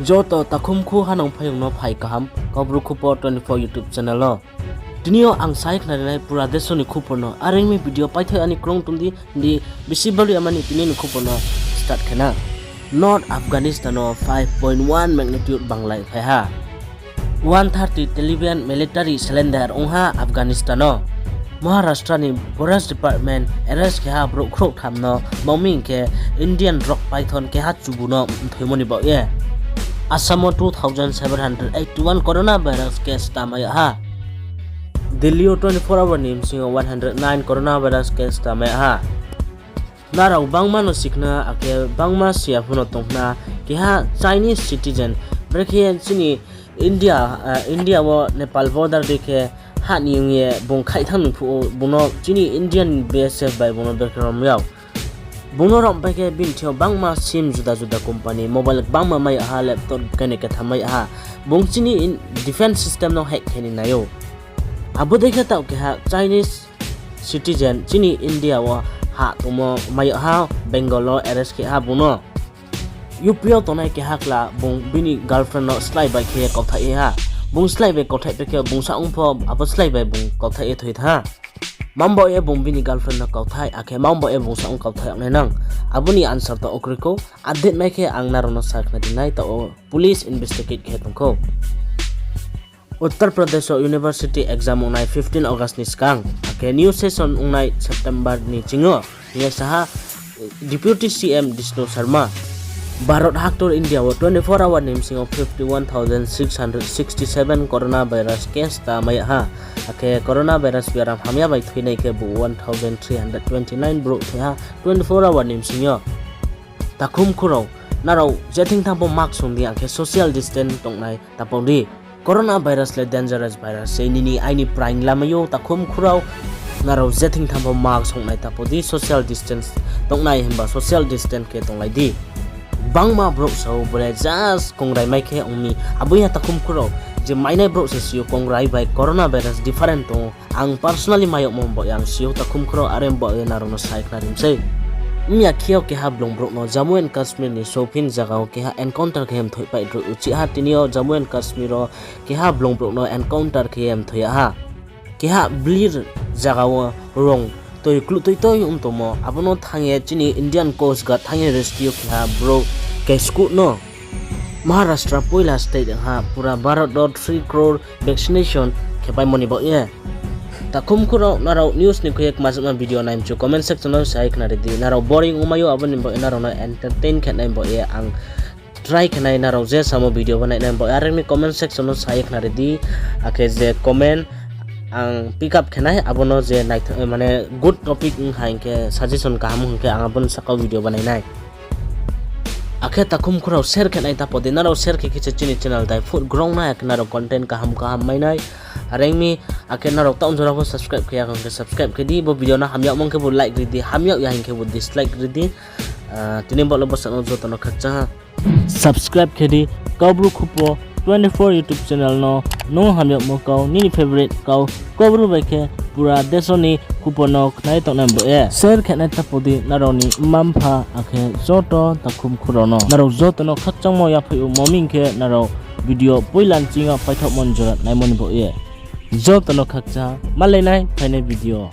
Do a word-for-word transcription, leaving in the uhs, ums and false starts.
Joto takhumkhu hanang phaiyong no phai kaham, Kaubru Khupo twenty-four YouTube channel o. Tini yo ang sai khnari nai pura deso ni khupor no, are ong mi video paithaih ani krung tong di, di bisi bali amani tini ni khupor no start khe na. North Afghanistan o five point one magnitude banglai phai ha. One thirty Taliban military surrender ong ha Afghanistan o. Maharashtra ni Forest Department arrest khe ha brouh khrouhtham no, mami hing khe Indian drug python keha chubu no mthoimo ni baoh ye. Assam o two thousand seven hundred eighty one coronavirus case ta mai yag ha. Delhi o twenty four hour ni bsing yo one hundred nine coronavirus case ta mai yag ha. Nrao bangma no sikhna, akhe bangma siya pho no tongkhna, keha Chinese citizen, brekhe chini India, India wo Nepal border dei khe hah ni ong ye bung khaih thanng ni phuh ou, bung no chini Indian B S F bai bung no brekhe rom yag. Bung no rompai khe bini thing yo bangma sim juda juda company, mobile bangma mai yag ha, laptop kene ketham mai yag ha. Bung chini defence system no hack khe ni nai ou. Abo dei khe taoh keha Chinese citizen chini India wo hah tongmo mai yag ha, Bengal wo arrest khe ha bung no. U P yo tongnai keha chla bung bini girlfriend no slái bai khe kauthaih ye ha. Bung slái bai kauthaih pai khe bung saong pho abo slái bai bung kauthaih ye thoi thanng ha. Mangbaoh ye bung bini girlfriend no kauthaih, akhe mangbaoh ye bung saong kauthaih yag nai nang. Abo ni answer taoh wo kroi kou, update mai khe ang nrao no sa khnari nai, taoh wo police investigate khe tong khou. Uttar Pradesh o university exam ongnai fifteen August ni skang, akhe new session ongnai September ni ching yo, hing ye sa ha Deputy C M Jishnu Sharma. Bharot haktor India wo twenty four hour ni bsing yo fifty one thousand six hundred sixty seven coronavirus case ta mai yag ha, akhe coronavirus biaram hamya bai thoinai khe bo one thousand three hundred twenty nine brouh thoi ha twenty four hour ni bsing yo. Takhumkhu rao, nrao je thing thanng pho mask song di, akhe social distance tongnai tapo di. Coronavirus le dangerous virus se, nini aini praing lamai ou takhumkhu rao. Nrao je thing thanng pho mask songnai tapo di, social distance tongnai himba social distance khe tonglai di. Bangma brouh sa ou bo le just kongrai mai khe ong mi, abo ya takhumkhu rao, je mainai brouh se si ou kongrai bai coronavirus different tong ou. Ang personally mai yagmo baoh ye ang si ou takhumkhu rao, are baoh ye nrao no sai khnari mi sei. Mya khe yo keha blung brouh no Jammu and Kashmir ni Sopin zaga wo keha encounter khe ye mthoihpai roi uchih ha. Tini yo Jammu and Kashmir wo keha blung brouh no encounter khe ye mthoi yag ha. Keha blir zaga wo rong toi kluh toi toi ong tongmo, abo no thanng ye chini Indian Coast Guard thanng ye rescue khe ha brouh keskuh no. Maharashtra poila state ong ha pura Bharat wo three crore vaccination khe paimo ni baoh ye. Takhumkhu rao, nrao news ni khui ye kma jama video nai mchu comment section no sai khnari di. Nrao boring ongmai ou, abo ni baoh ye nrao no entertain khe nai baoh ye ang try khe nai, nrao je samo video bo nai nai baoh ye are ong mi comment section no sai khnari di. Akhe je comment ang pick up khe nai, abo no je naitho-, mane good topic ong ha hing khe, suggestion kaham ong khe ang abo ni saka wo video banai nai. Akhe takhumkhu rao share khe nai tapo di, nrao share khe khe se chini channel daiphut grong nai, akhe nrao content kaham kaham mai nai. Are ong mi, akhe nrao taoh jora pho subscribe khe ya hing khe subscribe khe di, bo video no hamyagmo ong khe bo like ri di, hamyag ya hing khe bo dislike ri di. Tini baoh le bsa no joto no khakchang ha. Subscribe khe di Kaubru Khupo twenty four YouTube channel no, nung hamyagmo kau, nini favorite kau, Kaubru bai khe pura deso ni khupo no khnai tongnai baoh ye. Share khe nai tapo di nrao ni mma mpha akhe joto takhumkhu rao no. Nrao joto no khakchangmo yaphaih ou, mami hing khe nrao video poila nching yo paithaohmo ni jora naimo ni baoh ye. Joto no khakchang, malai nai phainai video.